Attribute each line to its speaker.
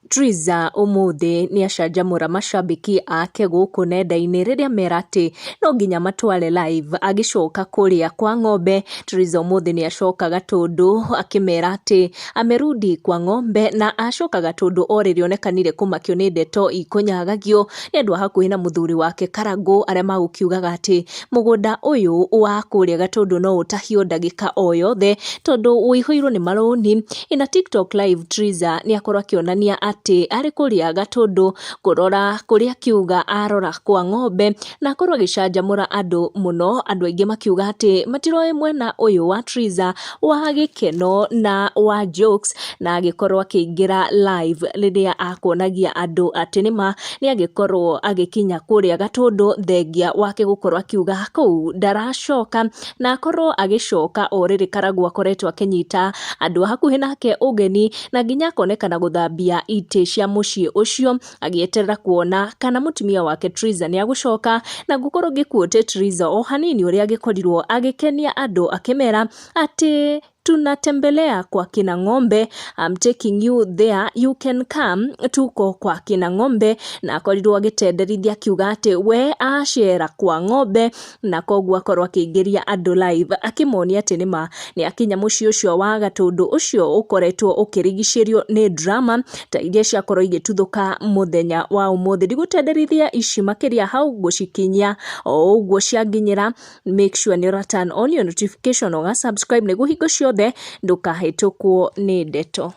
Speaker 1: Triza ũmũthĩ nĩacanjamũra macambĩki ake gũkũ nenda-inĩ rĩrĩa mera atĩ no nginya matware live agĩcoka kũrĩa kwa ng'ombe. Triza ũmũthĩ nĩacoka Gatũndũ akĩmera atĩ amerudi kwa ng'ombe na acoka Gatũndũ o rĩrĩa onekanire kũmakio nĩ ndeto ikũnyagagio nĩ andũ a hakuhĩ na mũthuri wake Karangũ arĩa magũkiugaga atĩ mũgũnda ũyũ wa kũrĩa Gatũndũ no ũtahio ndagĩka o yothe tondũ ũihũirwo nĩ marũni. In a TikTok live Triza nĩ akorwo akĩonania atĩ arĩ kũrĩa Gatũndũ kũrora kũrĩa akiuga arora kwa ng'ombe na akorwo agĩcanjamũra andũ mũno, andũ aingĩ makiuga atĩ matiroĩ mwena ũyũ wa Triza wa gĩkeno na wa jokes, na agĩkorwo akĩingĩra live rĩrĩa akuonagia andũ atĩ nĩma nĩ agĩkorwo agĩkinya kũrĩa Gatũndũ thengia wake gũkorwo akiuga kũu ndaracoka, na akorwo agĩcoka o rĩrĩ Karagũ akoretwo akĩnyita andũ a hakuhĩ nake ũgeni na nginya akonekana gũthambia itĩ cia mũciĩ ũcio agĩeterera kuona kana mũtumia wake Triza nĩ agũcoka. Na ngũkorwo ngĩkuote Triza o hanini ũrĩa agĩkorirwo agĩkenia andũ akĩmera atĩ tunatembelea kwa kina ng'ombe, I'm taking you there, you can come, tuko kwa kina ng'ombe. Na akorirwo agĩtenderithia akiuga atĩ we acera kwa ng'ombe, na koguo akorwo akĩingĩria andũ live akĩmonia atĩ nĩma nĩ akinya mũciĩ ũcio wa Gatũndũ ũcio ũkoretwo ũkĩrigicĩrio nĩ drama ta iria ciakorwo igĩtuthũka mũthenya wa ũmũthĩ. Ndigũtenderithia ici makĩria hau ngũcikinyia o ũguo cianginyĩra. Make sure nĩ ũra turn on your notification, ũga subscribe nĩguo hingo ciothe ndũkahĩtũkwo nĩ ndeto.